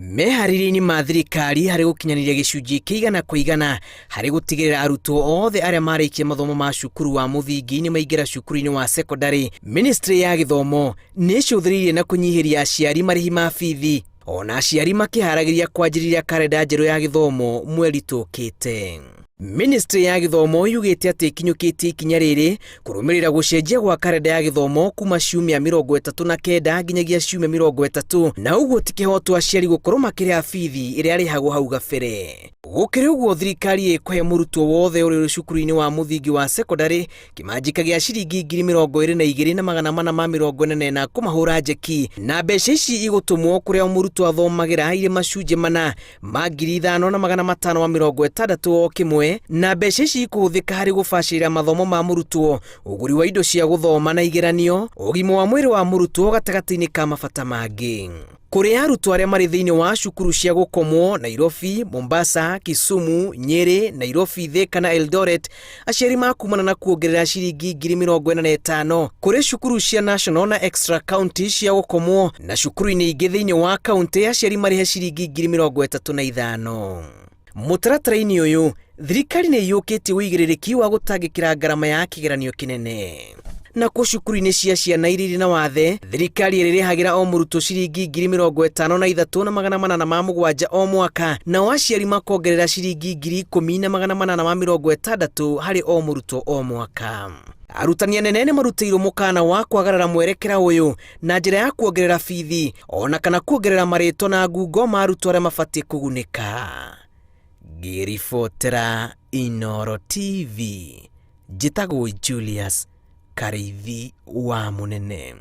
Meharĩria-inĩ ma thirikari harĩ gũkinyanĩria gĩcunjĩ kĩa 100% harĩ gũtigĩrĩra arutwo othe arĩa marĩkia mathomo ma cukuru wa mũthingi nĩ maingĩra cukuru-inĩ wa sekondarĩ, Ministry ya gĩthomo nĩ ĩcũthĩrĩirie na kũnyihĩria aciari marĩhi ma bithi ona aciari makĩharagĩria kwanjĩrĩria karenda njerũ ya gĩthomo mweri tũkĩte. Ministry ya gĩthomo yugĩte atĩ ĩkinyũkĩtie ikinya rĩrĩ kũrũmĩrĩra gũcenjia gwa karenda ya gĩthomo kuma ciumia 39 nginyagia ciumia 30 na ũguo ti kĩhoto aciari gũkorwo makĩrĩha bithi ĩrĩa yarĩhagwo hau gabere. Gũkĩrĩ ũguo thirikari ĩkũhe mũrutwo wothe ũrĩ cukuru-inĩ wa mũthingi wa sekondarĩ kĩmanjĩka gĩa ciringi 22,444 kũmahũra njeki na mbeca ici igũtũmwo kũrĩa o mũrutwo athomagĩra irĩ macunjĩ mana ma 5,560 o kĩmwe na mbeca ici ikũhũthĩka harĩ gũbacĩrĩra mathomo ma mũrutwo, ũgũri wa indo cia gũthoma na igeranio, ũgima wa mwĩrĩ wa mũrutwo gatagatĩ-inĩ ka mabata mangĩ. Kũrĩ arutwo arĩa marĩ thĩinĩ wa cukuru cia gũkomwo Nairobi, Mombasa, Kisumu, Nyeri, Nairobi, Thika na Eldoret, aciari makumana na kuongerera ciringi 45,000 kũrĩ cukuru cia national na extra county cia gũkomwo na cukuru-inĩ ingĩ thĩinĩ wa kaunti aciari marĩhe ciringi 35,000. Mũtaratara-inĩ ũyũ, thirikari nĩ ĩiyũkĩtie ũigĩrĩrĩki wa gũtangĩkĩra ngarama ya kĩgeranio kĩnene. Nakuo cukuru-inĩ cia ciana iria irĩ na wathe, thirikari ĩrĩrĩhagĩra o mũrutwo ciringi 53,807 o mwaka, nao aciari makongerera ciringi 10,860 harĩ o mũrutwo o mwaka. Arutani anene nĩ marutĩirwo mũkana wa kwagarara mwerekera ũyũ na njĩra ya kuongerera bithi ona kana kuongerera marĩtwa na ngungo ma arutwo arĩa mabatiĩ kũgunĩka. Ngĩribotera Inooro TV, njĩtagwo Julius Karĩithi wa Mũnene.